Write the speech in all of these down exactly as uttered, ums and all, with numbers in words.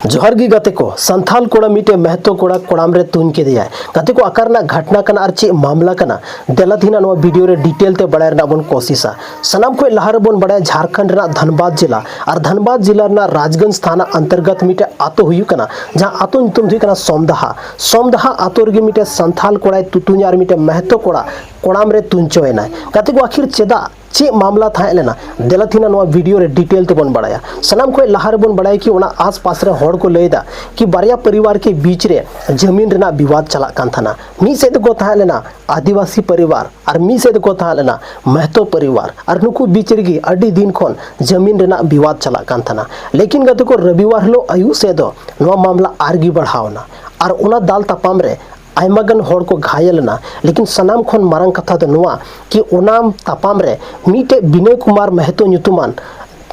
ᱡᱚᱦᱟᱨ ᱜᱮ ᱜᱟᱛᱮ ᱠᱚ᱾ ᱥᱟᱱᱛᱷᱟᱞ ᱠᱚᱲᱟ ᱢᱤᱫᱴᱮᱡ ᱢᱮᱦᱛᱚ ᱠᱚᱲᱟ ᱠᱚᱲᱟᱢ ᱨᱮ ᱛᱩᱧ ᱠᱮᱫᱮᱭᱟᱭ᱾ ᱜᱟᱛᱮ ᱠᱚ, ᱟᱠᱟ ᱨᱮᱱᱟᱜ ᱜᱷᱟᱴᱱᱟ ᱠᱟᱱᱟ ᱟᱨ ᱪᱮᱫ ᱢᱟᱢᱞᱟ ᱠᱟᱱᱟ, ᱫᱮᱞᱟ ᱛᱮᱦᱮᱧ ᱱᱚᱣᱟ ᱵᱷᱤᱰᱤᱭᱳ ᱨᱮ ᱰᱤᱴᱮᱞ ᱛᱮ ᱵᱟᱲᱟᱭ ᱨᱮᱱᱟᱜ ᱵᱚᱱ ᱠᱳᱥᱤᱥᱟ᱾ ᱥᱟᱱᱟᱢ ᱠᱷᱚᱱ ᱞᱟᱦᱟ ᱨᱮᱵᱚᱱ ᱵᱟᱲᱟᱭᱟ ᱡᱷᱟᱲᱠᱷᱚᱸᱰ ᱨᱮᱱᱟᱜ ᱫᱷᱟᱱᱵᱟᱫᱽ ᱡᱮᱞᱟ ᱟᱨ ᱫᱷᱟᱱᱵᱟᱫᱽ ᱡᱮᱞᱟ ᱨᱮᱱᱟᱜ ᱨᱟᱡᱽᱜᱚᱸᱡᱽ ᱛᱷᱟᱱᱟ ᱚᱱᱛᱚᱨᱜᱚᱛ ᱢᱤᱫᱴᱮᱡ ᱟᱛᱳ ᱦᱩᱭᱩᱜ ᱠᱟᱱᱟ, ᱡᱟᱦᱟᱸ ᱟᱛᱳ ᱧᱩᱛᱩᱢ ᱫᱚ ᱦᱩᱭᱩᱜ ᱠᱟᱱᱟ ᱥᱚᱢᱫᱟᱦᱟ᱾ ᱥᱚᱢᱫᱟᱦᱟ ᱟᱛᱳ ᱨᱮᱜᱮ ᱢᱤᱫᱴᱮᱡ ᱥᱟᱱᱛᱷᱟᱞ ᱠᱚᱲᱟᱭ ᱛᱩᱛᱩᱧᱟ ᱟᱨ ᱢᱤᱫᱴᱮᱡ ᱢᱮᱦᱛᱚ ᱠᱚᱲᱟ ᱠᱚᱲᱟᱢ ᱨᱮ ᱛᱩᱧ ᱪᱚᱭᱮᱱᱟᱭ᱾ ᱜᱟᱛᱮ ᱠᱚ, ᱟᱹᱠᱷᱤᱨ ᱪᱮᱫᱟᱜ, ᱪᱮᱫ ᱢᱟᱢᱞᱟ ᱛᱟᱦᱮᱸ ᱞᱮᱱᱟ, ᱫᱮᱞᱟ ᱛᱮᱦᱮᱧ ᱱᱚᱣᱟ ᱵᱷᱤᱰᱤᱭᱳ ᱨᱮ ᱰᱤᱴᱮᱞ ᱛᱮᱵᱚᱱ ᱵᱟᱲᱟᱭᱟ᱾ ᱥᱟᱱᱟᱢ ᱠᱷᱚᱱ ᱞᱟᱦᱟ ᱨᱮᱵᱚᱱ ᱵᱟᱲᱟᱭᱟ ᱠᱤ ᱚᱱᱟ ᱟᱥᱯᱟᱥ ᱨᱮ ᱦᱚᱲ ᱠᱚ ᱞᱟᱹᱭ ᱮᱫᱟ ᱠᱤ ᱵᱟᱨᱭᱟ ᱯᱚᱨᱤᱵᱟᱨ ᱠᱮ ᱵᱤᱪ ᱨᱮ ᱡᱟᱢᱤᱱ ᱨᱮᱱᱟᱜ ᱵᱤᱵᱟᱫ ᱪᱟᱞᱟᱜ ᱠᱟᱱ ᱛᱟᱦᱮᱱᱟ᱾ ᱢᱤᱫ ᱥᱮᱫ ᱫᱚᱠᱚ ᱛᱟᱦᱮᱸ ᱞᱮᱱᱟ ᱟᱹᱫᱤᱵᱟᱹᱥᱤ ᱯᱚᱨᱤᱵᱟᱨ ᱟᱨ ᱢᱤᱫ ᱥᱮᱫ ᱫᱚᱠᱚ ᱛᱟᱦᱮᱸ ᱞᱮᱱᱟ ᱢᱮᱦᱛᱚ ᱯᱚᱨᱤᱵᱟᱨ, ᱟᱨ ᱱᱩᱠᱩ ᱵᱤᱪ ᱨᱮᱜᱮ ᱟᱹᱰᱤ ᱫᱤᱱ ᱠᱷᱚᱱ ᱡᱟᱢᱤᱱ ᱨᱮᱱᱟᱜ ᱵᱤᱵᱟᱫ ᱪᱟᱞᱟᱜ ᱠᱟᱱ ᱛᱟᱦᱮᱱᱟ᱾ ᱞᱮᱠᱤᱱ ᱜᱟᱛᱮ ᱠᱚ, ᱨᱚᱵᱤᱵᱟᱨ ᱦᱤᱞᱳᱜ ᱟᱹᱭᱩᱵ ᱥᱮᱫ ᱫᱚ ᱱᱚᱣᱟ ᱢᱟᱢᱞᱟ ᱟᱨᱜᱮ ᱵᱟᱲᱦᱟᱣ ᱮᱱᱟ ᱟᱨ ᱚᱱᱟ ᱫᱟᱞ ᱛᱟᱯᱟᱢ ᱨᱮ ᱟᱭᱢᱟ ᱜᱟᱱ ᱦᱚᱲ ᱠᱚ ᱜᱷᱟᱭᱮᱞ ᱮᱱᱟ᱾ ᱞᱮᱠᱤᱱ ᱥᱟᱱᱟᱢ ᱠᱷᱚᱱ ᱢᱟᱨᱟᱝ ᱠᱟᱛᱷᱟ ᱫᱚ ᱱᱚᱣᱟ ᱠᱤ ᱚᱱᱟ ᱛᱟᱯᱟᱢ ᱨᱮ ᱢᱤᱫᱴᱮᱡ ᱵᱤᱱᱚᱭ ᱠᱩᱢᱟᱨ ᱢᱮᱦᱛᱚ ᱧᱩᱛᱩᱢᱟᱱ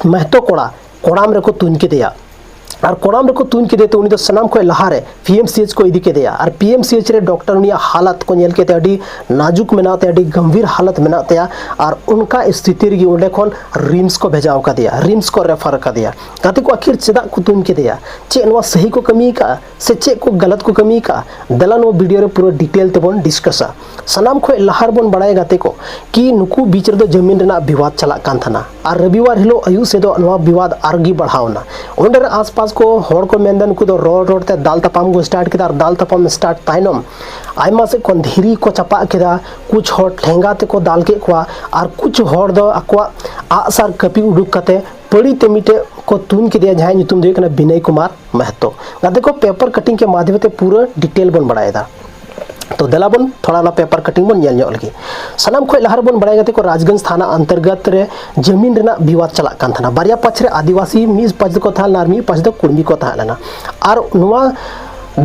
ᱢᱮᱦᱛᱚ ᱠᱚᱲᱟ ᱠᱚᱲᱟᱢ ᱨᱮᱠᱚ ᱛᱩᱧ ᱠᱮᱫᱮᱭᱟ᱾ ᱟᱨ ᱠᱚᱲᱟᱢ ᱨᱮᱠᱚ ᱛᱩᱧ ᱠᱮᱫᱮ ᱛᱮ ᱩᱱᱤ ᱫᱚ ᱥᱟᱱᱟᱢ ᱠᱷᱚᱱ ᱞᱟᱦᱟᱨᱮ ᱯᱤ ᱮᱢ ᱥᱤ ᱮᱭᱤᱪ ᱠᱚ ᱤᱫᱤ ᱠᱮᱫᱮᱭᱟ᱾ ᱟᱨ ᱯᱤ ᱮᱢ ᱥᱤ ᱮᱭᱤᱪ ᱨᱮ ᱰᱚᱠᱴᱚᱨ ᱩᱱᱤᱭᱟᱜ ᱦᱟᱞᱚᱛ ᱠᱚ ᱧᱮᱞ ᱠᱮᱫ ᱛᱮ ᱟᱹᱰᱤ ᱱᱟᱡᱩᱠ ᱢᱮᱱᱟᱜ ᱛᱟᱭᱟ, ᱟᱹᱰᱤ ᱜᱟᱢᱵᱷᱤᱨ ᱦᱟᱞᱚᱛ ᱢᱮᱱᱟᱜ ᱛᱟᱭᱟ᱾ ᱟᱨ ᱚᱱᱠᱟ ᱥᱛᱷᱤᱛᱤ ᱨᱮᱜᱮ ᱚᱸᱰᱮ ᱠᱷᱚᱱ ᱨᱤᱢᱥ ᱠᱚ ᱵᱷᱮᱡᱟᱣ ᱠᱟᱫᱮᱭᱟ, ᱨᱤᱢᱥ ᱠᱚ ᱨᱮᱯᱷᱟᱨ ᱠᱟᱫᱮᱭᱟ᱾ ᱜᱟᱛᱮ ᱠᱚ, ᱟᱹᱠᱷᱤᱨ ᱪᱮᱫᱟᱜ ᱠᱚ ᱛᱩᱧ ᱠᱮᱫᱮᱭᱟ? ᱪᱮᱫ ᱱᱚᱣᱟ ᱥᱟᱹᱦᱤ ᱠᱚ ᱠᱟᱹᱢᱤ ᱟᱠᱟᱫᱼᱟ ᱥᱮ ᱪᱮᱫ ᱠᱚ ᱜᱟᱞᱟᱛ ᱠᱚ ᱠᱟᱹᱢᱤ ᱟᱠᱟᱫᱼᱟ? ᱫᱮᱞᱟ ᱱᱚᱣᱟ ᱵᱷᱤᱰᱤᱭᱳ ᱨᱮ ᱯᱩᱨᱟᱹ ᱰᱤᱴᱮᱞ ᱛᱮᱵᱚᱱ ᱰᱤᱥᱠᱟᱥᱟ᱾ ᱥᱟᱱᱟᱢ ᱠᱷᱚᱱ ᱞᱟᱦᱟ ᱨᱮᱵᱚᱱ ᱵᱟᱲᱟᱭᱟ ᱜᱟᱛᱮ ᱠᱚ ᱠᱤ ᱱᱩᱠᱩ ᱵᱤᱪ ᱨᱮᱫᱚ ᱡᱟᱹᱢᱤᱱ ᱨᱮᱱᱟᱜ ᱵᱤᱵᱟᱫ ᱪᱟᱞᱟᱜ ᱠᱟᱱ ᱛᱟᱦᱮᱱᱟ ᱟᱨ ᱨᱚᱵᱤᱵᱟᱨ ᱦᱤᱞᱳᱜ ᱟᱹᱭᱩᱵ ᱥᱮᱫ ᱫᱚ ᱱᱚᱣᱟ ᱵᱤᱵᱟᱫ ᱟᱨᱜᱮ ᱵᱟᱲᱦᱟᱣ ᱮᱱᱟ᱾ ᱚᱸᱰᱮ ᱨᱮ ᱟᱥᱯᱟᱥ ᱠᱚ ᱦᱚᱲ ᱠᱚ ᱢᱮᱱᱫᱟ ᱱᱩᱠᱩ ᱫᱚ ᱨᱚᱲ ᱨᱚᱲ ᱛᱮ ᱫᱟᱞ ᱛᱟᱯᱟᱢ ᱠᱚ ᱥᱴᱟᱨᱴ ᱠᱮᱫᱟ ᱟᱨ ᱫᱟᱞ ᱛᱟᱯᱟᱢ ᱥᱴᱟᱨᱴ ᱛᱟᱭᱱᱚᱢ ᱟᱭᱢᱟ ᱥᱮᱫ ᱠᱷᱚᱱ ᱫᱷᱤᱨᱤ ᱠᱚ ᱪᱟᱯᱟᱫ ᱠᱮᱫᱟ, ᱠᱩᱪ ᱦᱚᱲ ᱴᱷᱮᱸᱜᱟ ᱛᱮᱠᱚ ᱫᱟᱞ ᱠᱮᱫ ᱠᱚᱣᱟ ᱟᱨ ᱠᱩᱪ ᱦᱚᱲ ᱫᱚ ᱟᱠᱚᱣᱟᱜ ᱟᱜᱼᱥᱟᱨ ᱠᱟᱹᱯᱤ ᱩᱰᱩᱠ ᱠᱟᱛᱮ ᱯᱟᱹᱲᱤ ᱛᱮ ᱢᱤᱫᱴᱮᱡ ᱠᱚ ᱛᱩᱧ ᱠᱮᱫᱮᱭᱟ, ᱡᱟᱦᱟᱸᱭ ᱧᱩᱛᱩᱢ ᱫᱚ ᱦᱩᱭᱩᱜ ᱠᱟᱱᱟ ᱵᱤᱱᱚᱭ ᱠᱩᱢᱟᱨ ᱢᱟᱦᱟᱛᱚ᱾ ᱜᱟᱛᱮ ᱠᱚ, ᱯᱮᱯᱟᱨ ᱠᱟᱴᱤᱝ ᱠᱮ ᱢᱟᱫᱷᱭᱚᱢ ᱛᱮ ᱯᱩᱨᱟᱹ ᱰᱤᱴᱮᱞ ᱵᱚᱱ ᱵᱟᱲᱟᱭᱮᱫᱟ᱾ ᱛᱚ ᱫᱮᱞᱟ ᱵᱚᱱ ᱛᱷᱚᱲᱟ ᱚᱱᱟ ᱯᱮᱯᱟᱨ ᱠᱟᱴᱤᱝ ᱵᱚᱱ ᱧᱮᱞ ᱧᱚᱜ ᱞᱮᱜᱮ᱾ ᱥᱟᱱᱟᱢ ᱠᱷᱚᱱ ᱞᱟᱦᱟ ᱨᱮᱵᱚᱱ ᱵᱟᱲᱟᱭᱟ ᱜᱟᱛᱮ ᱠᱚ, ᱨᱟᱡᱽᱜᱚᱸᱡᱽ ᱛᱷᱟᱱᱟ ᱚᱱᱛᱚᱨᱜᱚᱛ ᱨᱮ ᱡᱟᱢᱤᱱ ᱨᱮᱱᱟᱜ ᱵᱤᱵᱟᱫ ᱪᱟᱞᱟᱜ ᱠᱟᱱ ᱛᱟᱦᱮᱱᱟ᱾ ᱵᱟᱨᱭᱟ ᱯᱟᱪᱷ ᱨᱮ ᱟᱹᱫᱤᱵᱟᱹᱥᱤ ᱢᱤᱫ ᱯᱟᱪᱷ ᱫᱚᱠᱚ ᱛᱟᱦᱮᱸ ᱞᱮᱱᱟ ᱟᱨ ᱢᱤᱫ ᱯᱟᱪᱷ ᱫᱚ ᱠᱩᱲᱢᱤ ᱠᱚ ᱛᱟᱦᱮᱸ ᱞᱮᱱᱟ᱾ ᱟᱨ ᱱᱚᱣᱟ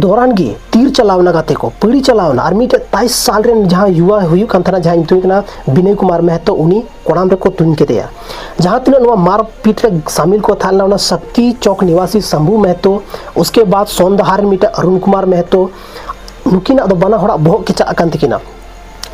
ᱫᱚᱨᱟᱱ ᱜᱮ ᱛᱤᱨ ᱪᱟᱞᱟᱣ ᱮᱱᱟ ᱜᱟᱛᱮ ᱠᱚ, ᱯᱟᱹᱲᱤ ᱪᱟᱞᱟᱣ ᱮᱱᱟ ᱟᱨ ᱢᱤᱫᱴᱮᱡ ᱛᱟᱭᱤᱥ ᱥᱟᱞ ᱨᱮᱱ ᱡᱟᱦᱟᱸ ᱭᱩᱣᱟ ᱦᱩᱭᱩᱜ ᱠᱟᱱ ᱛᱟᱦᱮᱱᱟ, ᱡᱟᱦᱟᱸ ᱧᱩᱛᱩᱢ ᱦᱩᱭᱩᱜ ᱠᱟᱱᱟ ᱵᱤᱱᱚᱭ ᱠᱩᱢᱟᱨ ᱢᱮᱦᱛᱚ, ᱩᱱᱤ ᱠᱚᱲᱟᱢ ᱨᱮᱠᱚ ᱛᱩᱧ ᱠᱮᱫᱮᱭᱟ᱾ ᱡᱟᱦᱟᱸ ᱛᱤᱱᱟᱹᱜ ᱱᱚᱣᱟ ᱢᱟᱨᱯᱤᱴ ᱨᱮ ᱥᱟᱢᱤᱞ ᱠᱚ ᱛᱟᱦᱮᱸ ᱞᱮᱱᱟ, ᱚᱱᱟ ᱥᱟᱠᱛᱤ ᱪᱚᱠ ᱱᱤᱵᱟᱥᱤ ᱥᱟᱢᱵᱷᱩ ᱢᱮᱦᱛᱚ, ᱩᱥᱠᱮ ᱵᱟᱫ ᱥᱚᱱᱫᱟᱦᱟ ᱨᱮᱱ ᱢᱤᱫᱴᱮᱱ ᱚᱨᱩᱱ ᱠᱩᱢᱟᱨ ᱢᱮᱦᱛᱚ, ᱱᱩᱠᱤᱱᱟᱜ ᱫᱚ ᱵᱟᱱᱟ ᱦᱚᱲᱟᱜ ᱵᱚᱦᱚᱜ ᱠᱮᱪᱟᱜ ᱟᱠᱟᱱ ᱛᱟᱹᱠᱤᱱᱟ᱾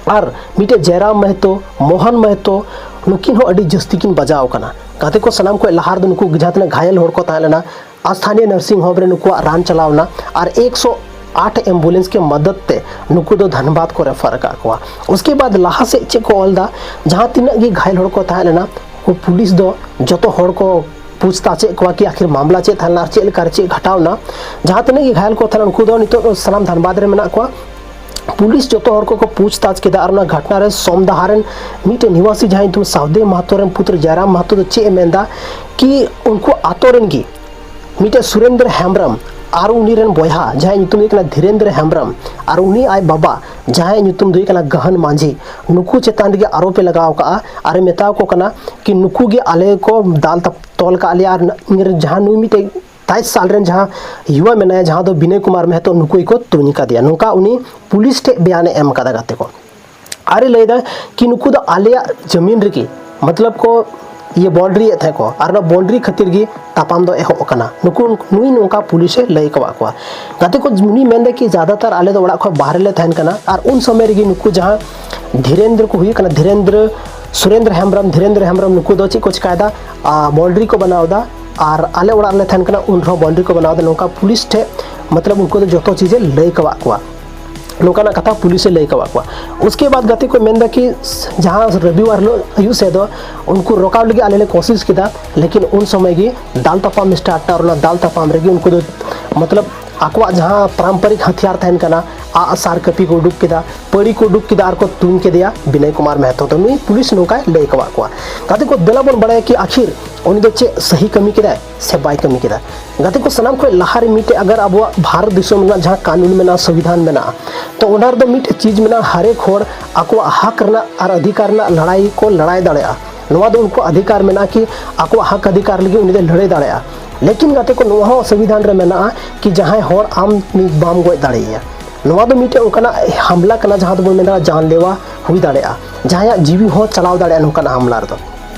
ᱟᱨ ᱢᱤᱫᱴᱮᱡ ᱡᱚᱭᱨᱟᱢ ᱢᱮᱦᱛᱚ, ᱢᱳᱦᱚᱱ ᱢᱮᱦᱛᱚ, ᱱᱩᱠᱤᱱ ᱦᱚᱸ ᱟᱹᱰᱤ ᱡᱟᱹᱥᱛᱤ ᱠᱤᱱ ᱵᱟᱡᱟᱣ ᱟᱠᱟᱱᱟ᱾ ᱜᱟᱛᱮ ᱠᱚ, ᱥᱟᱱᱟᱢ ᱠᱷᱚᱱ ᱞᱟᱦᱟ ᱨᱮᱫᱚ ᱱᱩᱠᱩ ᱡᱟᱦᱟᱸ ᱛᱤᱱᱟᱹᱜ ᱜᱷᱟᱭᱮᱞ ᱦᱚᱲ ᱠᱚ ᱛᱟᱦᱮᱸ ᱞᱮᱱᱟ, ᱟᱨ ᱥᱛᱷᱟᱱᱤᱭᱚ ᱱᱟᱨᱥᱤᱝ ᱦᱳᱢ ᱨᱮ ᱱᱩᱠᱩᱣᱟᱜ ᱨᱟᱱ ᱪᱟᱞᱟᱣ ᱮᱱᱟ ᱟᱨ ᱮᱠᱥᱚ ᱟᱴ ᱮᱢᱵᱩᱞᱮᱱᱥ ᱠᱮ ᱢᱟᱫᱟᱫ ᱛᱮ ᱱᱩᱠᱩ ᱫᱚ ᱫᱷᱟᱱᱵᱟᱫᱽ ᱠᱚ ᱨᱮᱯᱷᱟᱨ ᱟᱠᱟᱫ ᱠᱚᱣᱟ᱾ ᱩᱥᱠᱮ ᱵᱟᱫ ᱞᱟᱦᱟ ᱥᱮᱫ ᱪᱮᱫ ᱠᱚ ᱚᱞ ᱮᱫᱟ, ᱡᱟᱦᱟᱸ ᱛᱤᱱᱟᱹᱜ ᱜᱮ ᱜᱷᱟᱭᱮᱞ ᱦᱚᱲ ᱠᱚ ᱛᱟᱦᱮᱸ ᱞᱮᱱᱟ, ᱩᱱᱠᱩ ᱯᱩᱞᱤᱥ ᱫᱚ ᱡᱚᱛᱚ ᱦᱚᱲ ᱠᱚ ᱯᱩᱪᱷᱛᱟᱪᱷ ᱮᱫ ᱠᱚᱣᱟ ᱠᱤ ᱟᱹᱠᱷᱤᱨ ᱢᱟᱢᱞᱟ ᱪᱮᱫ ᱛᱟᱦᱮᱸ ᱞᱮᱱᱟ ᱟᱨ ᱪᱮᱫ ᱞᱮᱠᱟ ᱨᱮ ᱪᱮᱫ ᱜᱷᱟᱴᱟᱣ ᱮᱱᱟ᱾ ᱡᱟᱦᱟᱸ ᱛᱤᱱᱟᱹᱜ ᱜᱮ ᱜᱷᱟᱭᱮᱞ ᱠᱚ ᱛᱟᱦᱮᱸ ᱞᱮᱱᱟ, ᱩᱱᱠᱩ ᱫᱚ ᱱᱤᱛᱚᱜ ᱫᱚ ᱥᱟᱱᱟᱢ ᱫᱷᱟᱱᱵᱟᱫᱽ ᱨᱮ ᱢᱮᱱᱟᱜ ᱠᱚᱣᱟ᱾ ᱯᱩᱞᱤᱥ ᱡᱚᱛᱚ ᱦᱚᱲ ᱠᱚᱠᱚ ᱯᱩᱪᱷᱛᱟᱪᱷ ᱠᱮᱫᱟ ᱟᱨ ᱚᱱᱟ ᱜᱷᱟᱴᱱᱟ ᱨᱮ ᱥᱚᱢᱫᱟᱦᱟ ᱨᱮᱱ ᱢᱤᱫᱴᱮᱱ ᱱᱤᱣᱟᱥᱤ ᱡᱟᱦᱟᱸᱭ ᱧᱩᱛᱩᱢ ᱥᱟᱣᱫᱮ ᱢᱟᱦᱟᱛᱚ ᱨᱮᱱ ᱯᱩᱛᱨᱚ ᱡᱟᱭᱨᱟᱢ ᱢᱟᱦᱟᱛᱚ ᱫᱚ ᱪᱮᱫ ᱮ ᱢᱮᱱᱫᱟ ᱠᱤ ᱩᱱᱠᱩ ᱟᱛᱳ ᱨᱮᱱ ᱜᱮ ᱢᱤᱫᱴᱮᱱ ᱥᱩᱨᱮᱱᱫᱨᱚ ᱦᱮᱢᱵᱨᱚᱢ ᱟᱨ ᱩᱱᱤ ᱨᱮᱱ ᱵᱚᱭᱦᱟ ᱡᱟᱦᱟᱸᱭ ᱧᱩᱛᱩᱢ ᱫᱚ ᱦᱩᱭᱩᱜ ᱠᱟᱱᱟ ᱫᱷᱤᱨᱮᱱᱫᱨᱚ ᱦᱮᱢᱵᱨᱚᱢ ᱟᱨ ᱩᱱᱤ ᱟᱡ ᱵᱟᱵᱟ ᱡᱟᱦᱟᱸᱭ ᱧᱩᱛᱩᱢ ᱫᱚ ᱦᱩᱭᱩᱜ ᱠᱟᱱᱟ ᱜᱟᱦᱟᱱ ᱢᱟᱹᱡᱷᱤ, ᱱᱩᱠᱩ ᱪᱮᱛᱟᱱ ᱨᱮᱜᱮ ᱟᱨᱳᱯ ᱮ ᱞᱟᱜᱟᱣ ᱠᱟᱜᱼᱟ ᱟᱨ ᱮ ᱢᱮᱛᱟᱣ ᱠᱚ ᱠᱟᱱᱟ ᱠᱤ ᱱᱩᱠᱩ ᱜᱮ ᱟᱞᱮ ᱠᱚ ᱫᱟᱞ ᱛᱟᱯ-, ᱛᱚᱞ ᱠᱟᱜ ᱞᱮᱭᱟ ᱟᱨ ᱤᱧ ᱨᱮᱱ ᱡᱟᱦᱟᱸ ᱱᱩᱭ ᱢᱤᱫᱴᱮᱡ ᱛᱟᱭᱤᱥ ᱥᱟᱞ ᱨᱮᱱ ᱡᱟᱦᱟᱸ ᱭᱩᱣᱟ ᱢᱮᱱᱟᱭᱟ, ᱡᱟᱦᱟᱸ ᱫᱚ ᱵᱤᱱᱚᱭ ᱠᱩᱢᱟᱨ ᱢᱮᱦᱛᱚ, ᱱᱩᱠᱩ ᱜᱮᱠᱚ ᱛᱩᱧ ᱠᱟᱫᱮᱭᱟ, ᱱᱚᱝᱠᱟ ᱩᱱᱤ ᱯᱩᱞᱤᱥ ᱴᱷᱮᱡ ᱵᱮᱭᱟᱱᱮ ᱮᱢ ᱠᱟᱫᱟ ᱜᱟᱛᱮ ᱠᱚ᱾ ᱟᱨᱮ ᱞᱟᱹᱭᱫᱟ ᱠᱤ ᱱᱩᱠᱩ ᱫᱚ ᱟᱞᱮᱭᱟᱜ ᱡᱟᱹᱢᱤᱱ ᱨᱮᱜᱮ ᱢᱚᱛᱞᱚᱵ ᱠᱚ ᱤᱭᱟᱹ ᱵᱟᱣᱩᱱᱰᱨᱤ ᱭᱮᱫ ᱛᱟᱦᱮᱸ ᱠᱚ ᱟᱨ ᱚᱱᱟ ᱵᱟᱣᱩᱱᱰᱨᱤ ᱠᱷᱟᱹᱛᱤᱨ ᱜᱮ ᱛᱟᱯᱟᱢ ᱫᱚ ᱮᱦᱚᱵ ᱟᱠᱟᱱᱟ᱾ ᱱᱩᱠᱩ, ᱱᱩᱭ ᱱᱚᱝᱠᱟ ᱯᱩᱞᱤᱥ ᱮ ᱞᱟᱹᱭ ᱠᱟᱣᱟᱫ ᱠᱚᱣᱟ᱾ ᱜᱟᱛᱮ ᱠᱚ, ᱩᱱᱤ ᱢᱮᱱᱫᱟ ᱠᱤ ᱡᱟᱫᱟᱛᱟᱨ ᱟᱞᱮ ᱫᱚ ᱚᱲᱟᱜ ᱠᱷᱚᱱ ᱵᱟᱦᱨᱮ ᱞᱮ ᱛᱟᱦᱮᱱ ᱠᱟᱱᱟ ᱟᱨ ᱩᱱ ᱥᱚᱢᱚᱭ ᱨᱮᱜᱮ ᱱᱩᱠᱩ ᱡᱟᱦᱟᱸ ᱫᱷᱤᱨᱮᱱᱫᱨᱚ ᱠᱚ ᱦᱩᱭᱩᱜ ᱠᱟᱱᱟ, ᱫᱷᱤᱨᱮᱱᱫᱨᱚ, ᱥᱩᱨᱮᱱᱫᱨᱚ ᱦᱮᱢᱵᱨᱚᱢ, ᱫᱷᱤᱨᱮᱱᱫᱨᱚ ᱦᱮᱢᱵᱨᱚᱢ ᱱᱩᱠᱩ ᱫᱚ ᱪᱮᱫ ᱠᱚ ᱪᱤᱠᱟᱭᱮᱫᱟ, ᱵᱟᱣᱩᱱᱰᱨᱤ ᱠᱚ ᱵᱮᱱᱟᱣ ᱮᱫᱟ ᱟᱨ ᱟᱞᱮ ᱚᱲᱟᱜ ᱨᱮᱞᱮ ᱛᱟᱦᱮᱱ ᱠᱟᱱᱟ, ᱩᱱ ᱨᱮᱦᱚᱸ ᱵᱟᱣᱩᱱᱰᱨᱤ ᱠᱚ ᱵᱮᱱᱟᱣ ᱮᱫᱟ᱾ ᱱᱚᱝᱠᱟ ᱯᱩᱞᱤᱥ ᱴᱷᱮᱡ ᱢᱚᱛᱞᱚᱵ ᱩᱱᱠᱩ ᱫᱚ ᱡᱚᱛᱚ ᱪᱤᱡᱮ ᱞᱟᱹᱭ ᱠᱟᱣᱟᱫ ᱠᱚᱣᱟ᱾ ᱱᱚᱝᱠᱟᱱᱟᱜ ᱠᱟᱛᱷᱟ ᱯᱩᱞᱤᱥ ᱮ ᱞᱟᱹᱭ ᱠᱟᱣᱟᱫ ᱠᱚᱣᱟ᱾ ᱩᱥᱠᱮ ᱵᱟᱫ ᱜᱟᱛᱮ ᱠᱚ ᱢᱮᱱᱫᱟ ᱠᱤ ᱡᱟᱦᱟᱸ ᱨᱚᱵᱤᱵᱟᱨ ᱦᱤᱞᱳᱜ ᱟᱹᱭᱩᱵ ᱥᱮᱫ ᱫᱚ ᱩᱱᱠᱩ ᱨᱚᱠᱟᱣ ᱞᱟᱹᱜᱤᱫ ᱟᱞᱮ ᱞᱮ ᱠᱳᱥᱤᱥ ᱠᱮᱫᱟ, ᱞᱮᱠᱤᱱ ᱩᱱ ᱥᱚᱢᱚᱭ ᱜᱮ ᱫᱟᱞ ᱛᱟᱯᱟᱢ ᱥᱴᱟᱨᱴ ᱮᱱᱟ᱾ ᱟᱨ ᱚᱱᱟ ᱫᱟᱞ ᱛᱟᱯᱟᱢ ᱨᱮᱜᱮ ᱩᱱᱠᱩ ᱫᱚ ᱢᱚᱛᱞᱚᱵ ᱟᱠᱚᱣᱟᱜ ᱡᱟᱦᱟᱸ ᱯᱟᱨᱟᱢᱯᱟᱨᱤᱠ ᱦᱟᱛᱤᱭᱟᱨ ᱛᱟᱦᱮᱱ ᱠᱟᱱᱟ, ᱟᱜ ᱥᱟᱨ ᱠᱟᱹᱯᱤ ᱠᱚ ᱩᱰᱩᱠ ᱠᱮᱫᱟ, ᱯᱟᱹᱲᱤ ᱠᱚ ᱩᱰᱩᱠ ᱠᱮᱫᱟ ᱟᱨ ᱠᱚ ᱛᱩᱧ ᱠᱮᱫᱮᱭᱟ ᱵᱤᱱᱚᱭ ᱠᱩᱢᱟᱨ ᱢᱮᱦᱛᱚ ᱫᱚ᱾ ᱱᱩᱭ ᱯᱩᱞᱤᱥ ᱱᱚᱝᱠᱟᱭ ᱞᱟᱹᱭ ᱠᱟᱣᱟᱫ ᱠᱚᱣᱟ᱾ ᱜᱟᱛᱮ ᱠᱚ, ᱫᱮᱞᱟ ᱵᱚᱱ ᱵᱟᱲᱟᱭᱟ ᱠᱤ ᱟᱹᱠᱷᱤᱨ ᱩᱱᱤ ᱫᱚ ᱪᱮᱫ ᱥᱟᱹᱦᱤ ᱠᱟᱹᱢᱤ ᱠᱮᱫᱟᱭ ᱥᱮ ᱵᱟᱭ ᱠᱟᱹᱢᱤ ᱠᱮᱫᱟ᱾ ᱜᱟᱛᱮ ᱠᱚ, ᱥᱟᱱᱟᱢ ᱠᱷᱚᱱ ᱞᱟᱦᱟ ᱨᱮ ᱢᱤᱫᱴᱮᱡ ᱟᱜᱟᱨ ᱟᱵᱚᱣᱟᱜ ᱵᱷᱟᱨᱚᱛ ᱫᱤᱥᱚᱢ ᱨᱮᱱᱟᱜ ᱡᱟᱦᱟᱸ ᱠᱟᱹᱱᱩᱱ ᱢᱮᱱᱟᱜᱼᱟ, ᱥᱚᱝᱵᱤᱫᱷᱟᱱ ᱢᱮᱱᱟᱜᱼᱟ, ᱛᱚ ᱚᱱᱟ ᱨᱮᱫᱚ ᱢᱤᱫᱴᱮᱡ ᱪᱤᱡᱽ ᱢᱮᱱᱟᱜᱼᱟ, ᱦᱟᱨᱮᱠ ᱦᱚᱲ ᱟᱠᱚᱣᱟᱜ ᱦᱟᱠ ᱨᱮᱱᱟᱜ ᱟᱨ ᱚᱫᱷᱤᱠᱟᱨ ᱨᱮᱱᱟᱜ ᱞᱟᱲᱟᱭ ᱠᱚ ᱞᱟᱲᱟᱭ ᱫᱟᱲᱮᱭᱟᱜᱼᱟ᱾ ᱱᱚᱣᱟ ᱫᱚ ᱩᱱᱠᱩ ᱚᱫᱷᱤᱠᱟᱨ ᱢᱮᱱᱟᱜᱼᱟ ᱠᱤ ᱟᱠᱚᱣᱟᱜ ᱦᱟᱠ ᱚᱫᱷᱤᱠᱟᱨ ᱞᱟᱹᱜᱤᱫ ᱩᱱᱤ ᱫᱚᱭ ᱞᱟᱹᱲᱦᱟᱹᱭ ᱫᱟᱲᱮᱭᱟᱜᱼᱟ᱾ ᱞᱮᱠᱤᱱ ᱜᱟᱛᱮ ᱠᱚ, ᱱᱚᱣᱟ ᱦᱚᱸ ᱥᱚᱝᱵᱤᱫᱷᱟᱱ ᱨᱮ ᱢᱮᱱᱟᱜᱼᱟ ᱠᱤ ᱡᱟᱦᱟᱸᱭ ᱦᱚᱲ ᱟᱢ ᱵᱟᱢ ᱜᱚᱡ ᱫᱟᱲᱮᱭᱟᱭᱟ᱾ ᱱᱚᱣᱟ ᱫᱚ ᱢᱤᱫᱴᱮᱡ ᱚᱱᱠᱟᱱᱟᱜ ᱦᱟᱢᱞᱟ ᱠᱟᱱᱟ ᱡᱟᱦᱟᱸ ᱫᱚᱵᱚᱱ ᱢᱮᱱᱫᱟ ᱡᱟᱱᱞᱮᱣᱟ ᱦᱩᱭ ᱫᱟᱲᱮᱭᱟᱜᱼᱟ, ᱡᱟᱦᱟᱸᱭᱟᱜ ᱡᱤᱣᱤ ᱦᱚᱸ ᱪᱟᱞᱟᱣ ᱫᱟᱲᱮᱭᱟᱜᱼᱟ ᱱᱚᱝᱠᱟᱱᱟᱜ ᱦᱟᱢᱞᱟ ᱨᱮᱫᱚ᱾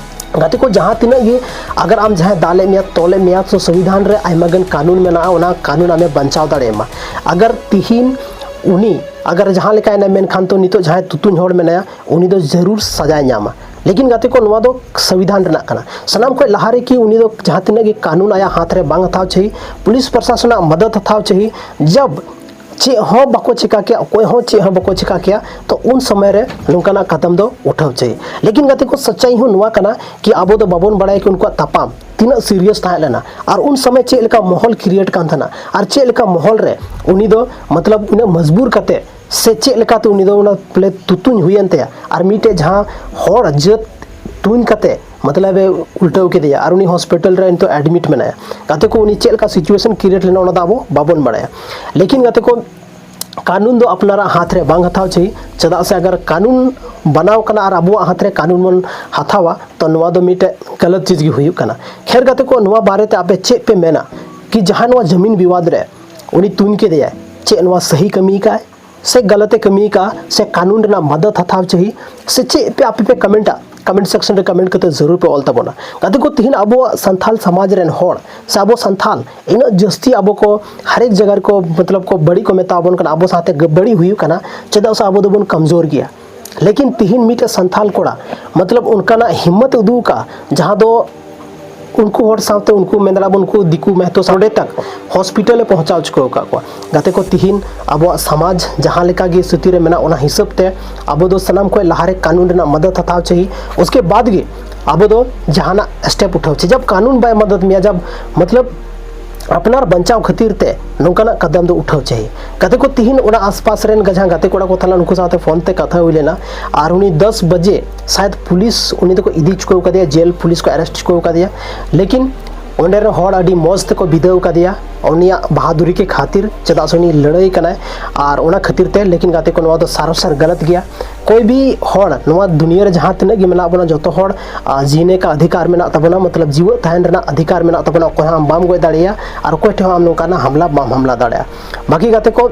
ᱜᱟᱛᱮ ᱠᱚ, ᱡᱟᱦᱟᱸ ᱛᱤᱱᱟᱹᱜ ᱜᱮ ᱟᱜᱟᱨ ᱟᱢ ᱡᱟᱦᱟᱸᱭ ᱫᱟᱞᱮᱫ ᱢᱮᱭᱟ, ᱛᱚᱞᱮᱫ ᱢᱮᱭᱟ, ᱛᱚ ᱥᱚᱝᱵᱤᱫᱷᱟᱱ ᱨᱮ ᱟᱭᱢᱟ ᱜᱟᱱ ᱠᱟᱹᱱᱩᱱ ᱢᱮᱱᱟᱜᱼᱟ, ᱚᱱᱟ ᱠᱟᱹᱱᱩᱱ ᱟᱢᱮ ᱵᱟᱧᱪᱟᱣ ᱫᱟᱲᱮᱭᱟᱢᱟ᱾ ᱟᱜᱟᱨ ᱛᱤᱦᱤᱧ ᱩᱱᱤ ᱟᱜᱟᱨ ᱡᱟᱦᱟᱸ ᱞᱮᱠᱟᱭᱮᱱᱟ, ᱢᱮᱱᱠᱷᱟᱱ ᱛᱚ ᱱᱤᱛᱚᱜ ᱡᱟᱦᱟᱸᱭ ᱛᱩᱛᱩᱧ ᱦᱚᱲ ᱢᱮᱱᱟᱭᱟ, ᱩᱱᱤ ᱫᱚ ᱡᱟᱹᱨᱩᱲ ᱥᱟᱡᱟᱭ ᱧᱟᱢᱟ᱾ ᱞᱮᱠᱤᱱ ᱜᱟᱛᱮ ᱠᱚ, ᱱᱚᱣᱟ ᱫᱚ ᱥᱚᱝᱵᱤᱫᱷᱟᱱ ᱨᱮᱱᱟᱜ ᱠᱟᱱᱟ᱾ ᱥᱟᱱᱟᱢ ᱠᱷᱚᱱ ᱞᱟᱦᱟ ᱨᱮ ᱠᱤ ᱩᱱᱤ ᱫᱚ ᱡᱟᱦᱟᱸ ᱛᱤᱱᱟᱹᱜ ᱜᱮ ᱠᱟᱹᱱᱩᱱ ᱟᱭᱟᱜ ᱦᱟᱛ ᱨᱮ ᱵᱟᱝ ᱦᱟᱛᱟᱣ ᱪᱟᱹᱦᱤ, ᱯᱩᱞᱤᱥ ᱯᱨᱚᱥᱟᱥᱚᱱᱟᱜ ᱢᱚᱫᱚᱫ ᱦᱟᱛᱟᱣ ᱪᱟᱹᱦᱤ᱾ ᱡᱟᱵ ᱪᱮᱫ ᱦᱚᱸ ᱵᱟᱠᱚ ᱪᱮᱠᱟ ᱠᱮᱭᱟ, ᱚᱠᱚᱭ ᱦᱚᱸ ᱪᱮᱫ ᱦᱚᱸ ᱵᱟᱠᱚ ᱪᱮᱠᱟ ᱠᱮᱭᱟ, ᱛᱚ ᱩᱱ ᱥᱚᱢᱚᱭ ᱨᱮ ᱱᱚᱝᱠᱟᱱᱟᱜ ᱠᱟᱫᱟᱢ ᱫᱚ ᱩᱴᱷᱟᱹᱣ ᱪᱟᱹᱦᱤ᱾ ᱞᱮᱠᱤᱱ ᱜᱟᱛᱮ ᱠᱚ, ᱥᱟᱪᱟᱭ ᱦᱚᱸ ᱱᱚᱣᱟ ᱠᱟᱱᱟ ᱠᱤ ᱟᱵᱚ ᱫᱚ ᱵᱟᱵᱚᱱ ᱵᱟᱲᱟᱭᱟ ᱠᱤ ᱩᱱᱠᱩᱣᱟᱜ ᱛᱟᱯᱟᱢ ᱛᱤᱱᱟᱹᱜ ᱥᱤᱨᱤᱭᱟᱥ ᱛᱟᱦᱮᱸ ᱞᱮᱱᱟ᱾ ᱟᱨ ᱩᱱ ᱥᱚᱢᱚᱭ ᱪᱮᱫ ᱞᱮᱠᱟ ᱢᱚᱦᱚᱞ ᱠᱨᱤᱭᱮᱴ ᱠᱟᱱ ᱛᱟᱦᱮᱱᱟ, ᱟᱨ ᱪᱮᱫ ᱞᱮᱠᱟ ᱢᱚᱦᱚᱞ ᱨᱮ ᱩᱱᱤ ᱫᱚ ᱢᱚᱛᱞᱚᱵ ᱩᱱᱟᱹᱜ ᱢᱚᱡᱽᱵᱩᱨ ᱠᱟᱛᱮ ᱥᱮ ᱪᱮᱫ ᱞᱮᱠᱟᱛᱮ ᱩᱱᱤ ᱫᱚ ᱚᱱᱟ ᱵᱚᱞᱮ ᱛᱩᱛᱩᱧ ᱦᱩᱭᱮᱱ ᱛᱟᱭᱟ, ᱟᱨ ᱢᱤᱫᱴᱮᱡ ᱡᱟᱦᱟᱸ ᱦᱚᱲ ᱡᱟᱹᱛ ᱛᱩᱧ ᱠᱟᱛᱮ ᱢᱚᱛᱞᱚᱵ ᱮ ᱩᱞᱴᱟᱹᱣ ᱠᱮᱫᱮᱭᱟ, ᱟᱨ ᱩᱱᱤ ᱦᱚᱥᱯᱤᱴᱟᱞ ᱨᱮ ᱱᱤᱛᱚᱜ ᱮᱰᱢᱤᱴ ᱢᱮᱱᱟᱭᱟ᱾ ᱜᱟᱛᱮ ᱠᱚ, ᱩᱱᱤ ᱪᱮᱫ ᱞᱮᱠᱟ ᱥᱤᱪᱩᱭᱮᱥᱚᱱ ᱠᱨᱤᱭᱮᱴ ᱞᱮᱱᱟ, ᱚᱱᱟ ᱫᱚ ᱟᱵᱚ ᱵᱟᱵᱚᱱ ᱵᱟᱲᱟᱭᱟ᱾ ᱞᱮᱠᱤᱱ ᱜᱟᱛᱮ ᱠᱚ, ᱠᱟᱹᱱᱩᱱ ᱫᱚ ᱟᱯᱱᱟᱨᱟᱜ ᱦᱟᱛ ᱨᱮ ᱵᱟᱝ ᱦᱟᱛᱟᱣ ᱪᱟᱹᱦᱤ᱾ ᱪᱮᱫᱟᱜ ᱥᱮ ᱟᱜᱟᱨ ᱠᱟᱹᱱᱩᱱ ᱵᱟᱱᱟᱣ ᱠᱟᱱᱟ ᱟᱨ ᱟᱵᱚᱣᱟᱜ ᱦᱟᱛ ᱨᱮ ᱠᱟᱹᱱᱩᱱ ᱵᱚᱱ ᱦᱟᱛᱟᱣᱟ, ᱛᱚ ᱱᱚᱣᱟ ᱫᱚ ᱢᱤᱫᱴᱮᱡ ᱜᱟᱞᱟᱛ ᱪᱤᱡᱽ ᱜᱮ ᱦᱩᱭᱩᱜ ᱠᱟᱱᱟ᱾ ᱠᱷᱮᱨ ᱜᱟᱛᱮ ᱠᱚ, ᱱᱚᱣᱟ ᱵᱟᱨᱮᱛᱮ ᱟᱯᱮ ᱪᱮᱫ ᱯᱮ ᱢᱮᱱᱟ ᱠᱤ ᱡᱟᱦᱟᱸ ᱱᱚᱣᱟ ᱡᱟᱢᱤᱱ ᱵᱤᱵᱟᱫ ᱨᱮ ᱩᱱᱤ ᱛᱩᱧ ᱠᱮᱫᱮᱭᱟᱭ, ᱪᱮᱫ ᱱᱚᱣᱟ ᱥᱟᱹᱦᱤ ᱠᱟᱹᱢᱤ ᱠᱟᱭ ᱥᱮ ᱜᱟᱞᱟᱛ ᱮ ᱠᱟᱹᱢᱤ ᱠᱟᱜᱼᱟ ᱥᱮ ᱠᱟᱹᱱᱩᱱ ᱨᱮᱱᱟᱜ ᱢᱟᱫᱟᱫ ᱦᱟᱛᱟᱣ ᱪᱟᱹᱦᱤ ᱥᱮ ᱪᱮᱫ ᱯᱮ ᱟᱯᱮ ᱯᱮ ᱠᱚᱢᱮᱱᱴᱟ? ᱠᱚᱢᱮᱱᱴ ᱥᱮᱠᱥᱚᱱ ᱨᱮ ᱠᱚᱢᱮᱱᱴ ᱠᱟᱛᱮ ᱡᱟᱹᱨᱩᱲ ᱯᱮ ᱚᱞ ᱛᱟᱵᱚᱱᱟ᱾ ᱜᱟᱛᱮ ᱠᱚ, ᱛᱤᱦᱤᱧ ᱟᱵᱚᱣᱟᱜ ᱥᱟᱱᱛᱟᱞ ᱥᱚᱢᱟᱡᱽ ᱨᱮᱱ ᱦᱚᱲ ᱥᱮ ᱟᱵᱚ ᱥᱟᱱᱛᱟᱞ ᱤᱱᱟᱹᱜ ᱡᱟᱹᱥᱛᱤ ᱟᱵᱚ ᱠᱚ ᱦᱟᱨᱮᱠ ᱡᱟᱭᱜᱟ ᱨᱮᱠᱚ ᱢᱚᱛᱞᱚᱵ ᱠᱚ ᱵᱟᱹᱲᱤᱡ ᱠᱚ ᱢᱮᱛᱟ ᱵᱚᱱ ᱠᱟᱱᱟ, ᱟᱵᱚ ᱥᱟᱶᱛᱮ ᱵᱟᱹᱲᱤᱡ ᱦᱩᱭᱩᱜ ᱠᱟᱱᱟ, ᱪᱮᱫᱟᱜ ᱥᱮ ᱟᱵᱚ ᱫᱚᱵᱚᱱ ᱠᱚᱢᱡᱳᱨ ᱜᱮᱭᱟ᱾ ᱞᱮᱠᱤᱱ ᱛᱤᱦᱤᱧ ᱢᱤᱫᱴᱮᱡ ᱥᱟᱱᱛᱟᱞ ᱠᱚᱲᱟ ᱢᱚᱛᱞᱚᱵ ᱚᱱᱠᱟᱱᱟᱜ ᱦᱤᱢᱢᱚᱛ ᱩᱫᱩᱜ ᱟᱠᱟᱫᱼᱟ, ᱡᱟᱦᱟᱸ ᱫᱚ ᱩᱱᱠᱩ ᱦᱚᱲ ᱥᱟᱶᱛᱮ ᱩᱱᱠᱩ ᱢᱮᱱ ᱫᱟᱲᱮᱭᱟᱜᱼᱟ ᱵᱚᱱ, ᱩᱱᱠᱩ ᱫᱤᱠᱩ ᱢᱮᱦᱛᱚ ᱥᱟᱶ ᱚᱸᱰᱮ ᱛᱟᱠ ᱦᱚᱥᱯᱤᱴᱟᱞ ᱮ ᱯᱚᱦᱚᱸᱪᱟᱣ ᱪᱩᱠᱟᱹᱣ ᱟᱠᱟᱫ ᱠᱚᱣᱟ᱾ ᱜᱟᱛᱮ ᱠᱚ, ᱛᱤᱦᱤᱧ ᱟᱵᱚᱣᱟᱜ ᱥᱚᱢᱟᱡᱽ ᱡᱟᱦᱟᱸ ᱞᱮᱠᱟ ᱜᱮ ᱥᱛᱷᱤᱛᱤ ᱨᱮ ᱢᱮᱱᱟᱜ, ᱚᱱᱟ ᱦᱤᱥᱟᱹᱵ ᱛᱮ ᱟᱵᱚ ᱫᱚ ᱥᱟᱱᱟᱢ ᱠᱷᱚᱱ ᱞᱟᱦᱟ ᱨᱮ ᱠᱟᱹᱱᱩᱱ ᱨᱮᱱᱟᱜ ᱢᱟᱫᱟᱫ ᱦᱟᱛᱟᱣ ᱪᱟᱹᱦᱤ, ᱩᱥᱠᱮ ᱵᱟᱫ ᱜᱮ ᱟᱵᱚ ᱫᱚ ᱡᱟᱦᱟᱱᱟᱜ ᱥᱴᱮᱯ ᱩᱴᱷᱟᱹᱣ ᱪᱟᱹᱦᱤ᱾ ᱡᱟᱵ ᱠᱟᱹᱱᱩᱱ ᱵᱟᱭ ᱢᱟᱫᱟᱫ ᱢᱮᱭᱟ, ᱡᱟᱵ ᱢᱚᱛᱞᱚᱵ ᱟᱯᱱᱟᱨ ᱵᱟᱧᱪᱟᱣ ᱠᱷᱟᱹᱛᱤᱨ ᱛᱮ ᱱᱚᱝᱠᱟᱱᱟᱜ ᱠᱟᱫᱟᱢ ᱫᱚ ᱩᱴᱷᱟᱹᱣ ᱪᱟᱹᱦᱤ᱾ ᱜᱟᱛᱮ ᱠᱚ, ᱛᱤᱦᱤᱧ ᱚᱱᱟ ᱟᱥᱯᱟᱥ ᱨᱮᱱ ᱡᱟᱦᱟᱸ ᱜᱟᱛᱮ ᱠᱚᱲᱟ ᱠᱚ ᱛᱟᱦᱮᱸ ᱞᱮᱱᱟ, ᱩᱱᱠᱩ ᱥᱟᱶᱛᱮ ᱯᱷᱳᱱ ᱛᱮ ᱠᱟᱛᱷᱟ ᱦᱩᱭ ᱞᱮᱱᱟ, ᱟᱨ ᱩᱱᱤ ᱫᱚᱥ ᱵᱟᱡᱮ ᱥᱟᱭᱟᱫ ᱯᱩᱞᱤᱥ ᱩᱱᱤ ᱫᱚᱠᱚ ᱤᱫᱤ ᱪᱩᱠᱟᱹᱣ ᱠᱟᱫᱮᱭᱟ, ᱡᱮᱞ ᱯᱩᱞᱤᱥ ᱠᱚ ᱟᱨᱮᱥᱴ ᱪᱩᱠᱟᱹᱣ ᱠᱟᱫᱮᱭᱟ᱾ ᱞᱮᱠᱤᱱ ᱚᱸᱰᱮ ᱨᱮᱱ ᱦᱚᱲ ᱟᱹᱰᱤ ᱢᱚᱡᱽ ᱛᱮᱠᱚ ᱵᱤᱫᱟᱹᱣ ᱠᱟᱫᱮᱭᱟ ᱩᱱᱤᱭᱟᱜ ᱵᱟᱦᱟᱫᱩᱨᱤ ᱠᱮ ᱠᱷᱟᱹᱛᱤᱨ, ᱪᱮᱫᱟᱜ ᱥᱮ ᱩᱱᱤ ᱞᱟᱹᱲᱦᱟᱹᱭ ᱠᱟᱱᱟᱭ᱾ ᱟᱨ ᱚᱱᱟ ᱠᱷᱟᱹᱛᱤᱨ ᱛᱮ, ᱞᱮᱠᱤᱱ ᱜᱟᱛᱮ ᱠᱚ, ᱱᱚᱣᱟ ᱫᱚ ᱥᱟᱨᱟᱥᱟᱨ ᱜᱟᱞᱟᱛ ᱜᱮᱭᱟ᱾ ᱠᱚᱭ ᱵᱷᱤ ᱦᱚᱲ ᱱᱚᱣᱟ ᱫᱩᱱᱤᱭᱟᱹ ᱨᱮ ᱡᱟᱦᱟᱸ ᱛᱤᱱᱟᱹᱜ ᱜᱮ ᱢᱮᱱᱟᱜ ᱵᱚᱱᱟ, ᱡᱚᱛᱚ ᱦᱚᱲ ᱟᱨ ᱡᱤᱱᱮ ᱠᱟ ᱚᱫᱷᱤᱠᱟᱨ ᱢᱮᱱᱟᱜ ᱛᱟᱵᱚᱱᱟ, ᱢᱚᱛᱞᱚᱵ ᱡᱤᱣᱮᱫ ᱛᱟᱦᱮᱱ ᱨᱮᱱᱟᱜ ᱚᱫᱷᱤᱠᱟᱨ ᱢᱮᱱᱟᱜ ᱛᱟᱵᱚᱱᱟ᱾ ᱚᱠᱚᱭ ᱦᱚᱸ ᱟᱢ ᱵᱟᱢ ᱜᱚᱡ ᱫᱟᱲᱮᱭᱟᱭᱟ ᱟᱨ ᱚᱠᱚᱭ ᱴᱷᱮᱱ ᱦᱚᱸ ᱟᱢ ᱱᱚᱝᱠᱟᱱᱟᱜ ᱦᱟᱢᱞᱟ ᱵᱟᱢ ᱦᱟᱢᱞᱟ ᱫᱟᱲᱮᱭᱟᱜᱼᱟ᱾ ᱵᱟᱹᱠᱤ ᱜᱟᱛᱮ ᱠᱚ,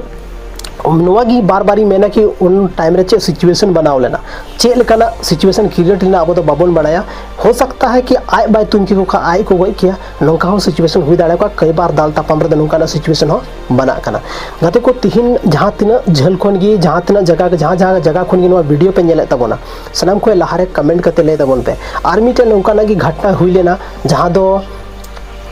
ᱱᱚᱣᱟ ᱜᱮ ᱵᱟᱨ ᱵᱟᱨᱤᱧ ᱢᱮᱱᱟ ᱠᱤ ᱩᱱ ᱴᱟᱭᱤᱢ ᱨᱮ ᱪᱮᱫ ᱥᱤᱪᱩᱭᱮᱥᱚᱱ ᱵᱮᱱᱟᱣ ᱞᱮᱱᱟ, ᱪᱮᱫ ᱞᱮᱠᱟᱱᱟᱜ ᱥᱤᱪᱩᱭᱮᱥᱚᱱ ᱠᱨᱤᱭᱮᱴ ᱞᱮᱱᱟ, ᱟᱵᱚ ᱫᱚ ᱵᱟᱵᱚᱱ ᱵᱟᱲᱟᱭᱟ᱾ ᱦᱳ ᱥᱟᱠᱛᱟ ᱦᱟᱭ ᱠᱤ ᱟᱡ ᱵᱟᱭ ᱛᱩᱧ ᱠᱮᱠᱚ ᱠᱷᱟᱱ ᱟᱡ ᱠᱚ ᱜᱚᱡ ᱠᱮᱭᱟ, ᱱᱚᱝᱠᱟ ᱦᱚᱸ ᱥᱤᱪᱩᱭᱮᱥᱚᱱ ᱦᱩᱭ ᱫᱟᱲᱮᱭᱟᱜᱼᱟ᱾ ᱠᱟᱹᱭ ᱵᱟᱨ ᱫᱟᱞ ᱛᱟᱯᱟᱢ ᱨᱮᱫᱚ ᱱᱚᱝᱠᱟᱱᱟᱜ ᱥᱤᱪᱩᱭᱮᱥᱚᱱ ᱦᱚᱸ ᱵᱮᱱᱟᱜ ᱠᱟᱱᱟ᱾ ᱜᱟᱛᱮ ᱠᱚ, ᱛᱤᱦᱤᱧ ᱡᱟᱦᱟᱸ ᱛᱤᱱᱟᱹᱜ ᱡᱷᱟᱹᱞ ᱠᱷᱚᱱ ᱜᱮ, ᱡᱟᱦᱟᱸ ᱛᱤᱱᱟᱹᱜ ᱡᱟᱭᱜᱟ, ᱡᱟᱦᱟᱸ ᱡᱟᱦᱟᱸ ᱡᱟᱭᱜᱟ ᱠᱷᱚᱱ ᱜᱮ ᱱᱚᱣᱟ ᱵᱷᱤᱰᱤᱭᱳ ᱯᱮ ᱧᱮᱞᱮᱫ ᱛᱟᱵᱚᱱᱟ, ᱥᱟᱱᱟᱢ ᱠᱷᱚᱱ ᱞᱟᱦᱟᱨᱮ ᱠᱚᱢᱮᱱᱴ ᱠᱟᱛᱮ ᱞᱟᱹᱭ ᱛᱟᱵᱚᱱ ᱯᱮ᱾ ᱟᱨ ᱢᱤᱫᱴᱮᱱ ᱱᱚᱝᱠᱟᱱᱟᱜ ᱜᱮ ᱜᱷᱚᱴᱱᱟ ᱦᱩᱭ ᱞᱮᱱᱟ, ᱡᱟᱦᱟᱸ ᱫᱚ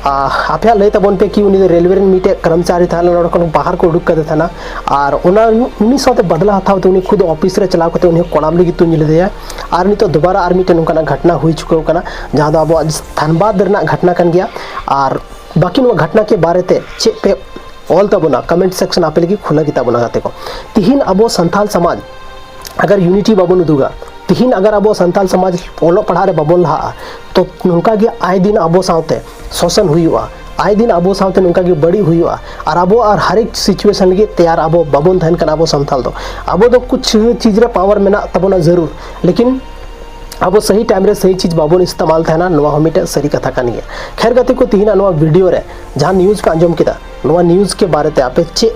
ᱟᱯᱮᱭᱟᱜ ᱞᱟᱹᱭ ᱛᱟᱵᱚᱱ ᱯᱮ ᱠᱤ ᱩᱱᱤ ᱫᱚ ᱨᱮᱞᱣᱮ ᱨᱮᱱ ᱢᱤᱫᱴᱮᱡ ᱠᱚᱨᱢᱪᱟᱨᱤ ᱛᱟᱦᱮᱸ ᱞᱮᱱᱟ, ᱚᱸᱰᱮ ᱠᱷᱚᱱ ᱵᱟᱦᱟᱨ ᱠᱚ ᱩᱰᱩᱠ ᱠᱟᱫᱮ ᱛᱟᱦᱮᱱᱟ᱾ ᱟᱨ ᱚᱱᱟ ᱩᱱᱤ ᱥᱟᱶᱛᱮ ᱵᱟᱫᱞᱟ ᱦᱟᱛᱟᱣ ᱛᱮ ᱩᱱᱤ ᱠᱷᱩᱫ ᱚᱯᱷᱤᱥ ᱨᱮ ᱪᱟᱞᱟᱣ ᱠᱟᱛᱮ ᱩᱱᱤ ᱦᱚᱸ ᱠᱚᱲᱟᱢ ᱨᱮᱜᱮ ᱛᱩᱧ ᱞᱮᱫᱮᱭᱟ᱾ ᱟᱨ ᱱᱤᱛᱚᱜ ᱫᱩᱵᱟᱨᱟ ᱟᱨ ᱢᱤᱫᱴᱮᱱ ᱱᱚᱝᱠᱟᱱᱟᱜ ᱜᱷᱚᱴᱱᱟ ᱦᱩᱭ ᱪᱩᱠᱟᱹᱣ ᱠᱟᱱᱟ, ᱡᱟᱦᱟᱸ ᱫᱚ ᱟᱵᱚᱣᱟᱜ ᱫᱷᱟᱱᱵᱟᱫᱽ ᱨᱮᱱᱟᱜ ᱜᱷᱚᱴᱱᱟ ᱠᱟᱱ ᱜᱮᱭᱟ᱾ ᱟᱨ ᱵᱟᱹᱠᱤ ᱱᱚᱣᱟ ᱜᱷᱚᱴᱱᱟ ᱠᱮ ᱵᱟᱨᱮ ᱛᱮ ᱪᱮᱫ ᱯᱮ ᱚᱞ ᱛᱟᱵᱚᱱᱟ, ᱠᱚᱢᱮᱱᱴ ᱥᱮᱠᱥᱚᱱ ᱟᱯᱮ ᱞᱟᱹᱜᱤᱫ ᱠᱷᱩᱞᱟᱹ ᱜᱮᱛᱟ ᱵᱚᱱᱟ ᱜᱟᱛᱮ ᱠᱚ᱾ ᱛᱤᱦᱤᱧ ᱟᱵᱚ ᱥᱟᱱᱛᱟᱞ ᱥᱚᱢᱟᱡᱽ ᱟᱜᱟᱨ ᱭᱩᱱᱤᱴᱤ ᱵᱟᱵᱚᱱ ᱩᱫᱩᱜᱟ, ᱛᱤᱦᱤᱧ ᱟᱜᱟᱨ ᱟᱵᱚ ᱥᱟᱱᱛᱟᱞ ᱥᱚᱢᱟᱡᱽ ᱚᱞᱚᱜ ᱯᱟᱲᱦᱟᱜ ᱨᱮ ᱵᱟᱵᱚᱱ ᱞᱟᱦᱟᱜᱼᱟ, ᱛᱚ ᱱᱚᱝᱠᱟ ᱜᱮ ᱟᱭ ᱫᱤᱱ ᱟᱵᱚ ᱥᱟᱶᱛᱮ ᱥᱳᱥᱚᱱ ᱦᱩᱭᱩᱜᱼᱟ, ᱟᱭ ᱫᱤᱱ ᱟᱵᱚ ᱥᱟᱶᱛᱮ ᱱᱚᱝᱠᱟ ᱜᱮ ᱵᱟᱹᱲᱤᱡ ᱦᱩᱭᱩᱜᱼᱟ᱾ ᱟᱨ ᱟᱵᱚ ᱟᱨ ᱦᱟᱨᱮᱠ ᱥᱤᱪᱩᱭᱮᱥᱚᱱ ᱞᱟᱹᱜᱤᱫ ᱛᱮᱭᱟᱨ ᱟᱵᱚ ᱵᱟᱵᱚᱱ ᱛᱟᱦᱮᱱ ᱠᱟᱱᱟ᱾ ᱟᱵᱚ ᱥᱟᱱᱛᱟᱞ ᱫᱚ, ᱟᱵᱚ ᱫᱚ ᱠᱩᱪᱷ ᱪᱤᱡᱽ ᱨᱮ ᱯᱟᱣᱟᱨ ᱢᱮᱱᱟᱜ ᱛᱟᱵᱚᱱᱟ ᱡᱟᱹᱨᱩᱨ, ᱞᱮᱠᱤᱱ ᱟᱵᱚ ᱥᱟᱹᱦᱤ ᱴᱟᱭᱤᱢ ᱨᱮ ᱥᱟᱹᱦᱤ ᱪᱤᱡᱽ ᱵᱟᱵᱚᱱ ᱤᱥᱛᱮᱢᱟᱞ ᱛᱟᱦᱮᱱᱟ, ᱱᱚᱣᱟ ᱦᱚᱸ ᱢᱤᱫᱴᱮᱱ ᱥᱟᱹᱨᱤ ᱠᱟᱛᱷᱟ ᱠᱟᱱ ᱜᱮᱭᱟ᱾ ᱠᱷᱮᱨ ᱜᱟᱛᱮ ᱠᱚ, ᱛᱤᱦᱤᱧᱟᱜ ᱱᱚᱣᱟ ᱵᱷᱤᱰᱤᱭᱳ ᱨᱮ ᱡᱟᱦᱟᱸ ᱱᱤᱭᱩᱡᱽ ᱯᱮ ᱟᱸᱡᱚᱢ ᱠᱮᱫᱟ, ᱱᱚᱣᱟ ᱱᱤᱭᱩᱡᱽ ᱠᱮ ᱵᱟᱨᱮ ᱛᱮ ᱟᱯᱮ ᱪᱮᱫ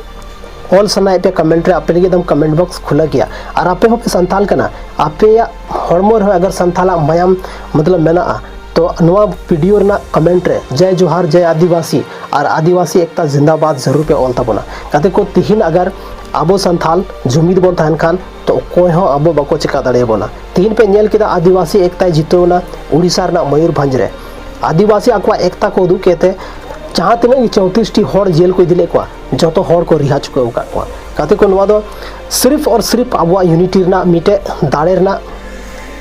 ᱚᱞ ᱥᱟᱱᱟᱭᱮᱫ ᱯᱮ ᱠᱚᱢᱮᱱᱴ ᱨᱮ, ᱟᱯᱮ ᱞᱟᱹᱜᱤᱫ ᱫᱚ ᱠᱚᱢᱮᱱᱴ ᱵᱚᱠᱥ ᱠᱷᱩᱞᱟᱹ ᱜᱮᱭᱟ᱾ ᱟᱨ ᱟᱯᱮ ᱦᱚᱸᱯᱮ ᱥᱟᱱᱛᱟᱞ ᱠᱟᱱᱟ, ᱟᱯᱮᱭᱟᱜ ᱦᱚᱲᱢᱚ ᱨᱮᱦᱚᱸ ᱟᱜᱟᱨ ᱥᱟᱱᱛᱟᱞᱟᱜ ᱢᱟᱭᱟᱢ ᱢᱚᱛᱞᱚᱵ ᱢᱮᱱᱟᱜᱼᱟ, ᱛᱚ ᱱᱚᱣᱟ ᱵᱷᱤᱰᱤᱭᱳ ᱨᱮᱱᱟᱜ ᱠᱚᱢᱮᱱᱴ ᱨᱮ ᱡᱟᱭ ᱡᱚᱦᱟᱨ, ᱡᱟᱭ ᱟᱹᱫᱤᱵᱟᱹᱥᱤ ᱟᱨ ᱟᱹᱫᱤᱵᱟᱹᱥᱤ ᱮᱠᱛᱟ ᱡᱤᱱᱫᱟᱵᱟᱫ ᱡᱟᱹᱨᱩᱲ ᱯᱮ ᱚᱞ ᱛᱟᱵᱚᱱᱟ᱾ ᱜᱟᱛᱮ ᱠᱚ, ᱛᱤᱦᱤᱧ ᱟᱜᱟᱨ ᱟᱵᱚ ᱥᱟᱱᱛᱟᱞ ᱡᱩᱢᱤᱫ ᱵᱚᱱ ᱛᱟᱦᱮᱱ ᱠᱷᱟᱱ, ᱛᱚ ᱚᱠᱚᱭ ᱦᱚᱸ ᱟᱵᱚ ᱵᱟᱠᱚ ᱪᱮᱠᱟ ᱫᱟᱲᱮᱭᱟᱵᱚᱱᱟ᱾ ᱛᱤᱦᱤᱧ ᱯᱮ ᱧᱮᱞ ᱠᱮᱫᱟ ᱟᱹᱫᱤᱵᱟᱹᱥᱤ ᱮᱠᱛᱟᱭ ᱡᱤᱛᱟᱹᱣ ᱮᱱᱟ ᱩᱲᱤᱥᱥᱟ ᱨᱮᱱᱟᱜ ᱢᱚᱭᱩᱨᱵᱷᱚᱸᱡᱽ ᱨᱮ᱾ ᱟᱹᱫᱤᱵᱟᱹᱥᱤ ᱟᱠᱚᱣᱟᱜ ᱮᱠᱛᱟ ᱠᱚ ᱩᱫᱩᱜ ᱠᱮᱫ ᱛᱮ ᱡᱟᱦᱟᱸ ᱛᱤᱱᱟᱹᱜ ᱜᱮ ᱪᱳᱭᱛᱨᱤᱥ ᱴᱤ ᱦᱚᱲ ᱡᱮᱞ ᱠᱚ ᱤᱫᱤ ᱞᱮᱫ ᱠᱚᱣᱟ, ᱡᱚᱛᱚ ᱦᱚᱲ ᱠᱚ ᱨᱤᱦᱟ ᱪᱩᱠᱟᱹᱣ ᱟᱠᱟᱫ ᱠᱚᱣᱟ᱾ ᱜᱟᱛᱮ ᱠᱚ, ᱱᱚᱣᱟ ᱫᱚ ᱥᱤᱨᱯ ᱟᱨ ᱥᱤᱨᱯ ᱟᱵᱚᱣᱟᱜ ᱭᱩᱱᱤᱴᱤ ᱨᱮᱱᱟᱜ ᱢᱤᱫᱴᱮᱡ ᱫᱟᱲᱮ ᱨᱮᱱᱟᱜ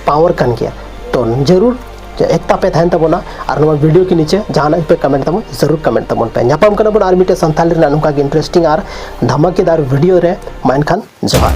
ᱯᱟᱣᱟᱨ ᱠᱟᱱ ᱜᱮᱭᱟ᱾ ᱛᱚ ᱡᱟᱹᱨᱩᱲ ᱡᱮ ᱮᱠᱛᱟ ᱯᱮ ᱛᱟᱦᱮᱱ ᱛᱟᱵᱚᱱᱟ᱾ ᱟᱨ ᱱᱚᱣᱟ ᱵᱷᱤᱰᱤᱭᱳ ᱠᱮ ᱱᱤᱪᱮ ᱡᱟᱦᱟᱱᱟᱜ ᱯᱮ ᱠᱚᱢᱮᱱᱴ ᱛᱟᱵᱚᱱ, ᱡᱟᱹᱨᱩᱲ ᱠᱚᱢᱮᱱᱴ ᱛᱟᱵᱚᱱ ᱯᱮ᱾ ᱧᱟᱯᱟᱢ ᱠᱟᱱᱟ ᱵᱚᱱ ᱟᱨ ᱢᱤᱫᱴᱮᱡ ᱥᱟᱱᱛᱟᱞᱤ ᱨᱮᱱᱟᱜ ᱱᱚᱝᱠᱟ ᱜᱮ ᱤᱱᱴᱟᱨᱮᱥᱴᱤᱝ ᱟᱨ ᱫᱷᱟᱢᱟᱠᱮᱫᱟᱨ ᱵᱷᱤᱰᱤᱭᱳ ᱨᱮ᱾ ᱢᱟ ᱮᱱᱠᱷᱟᱱ ᱡᱚᱦᱟᱨ᱾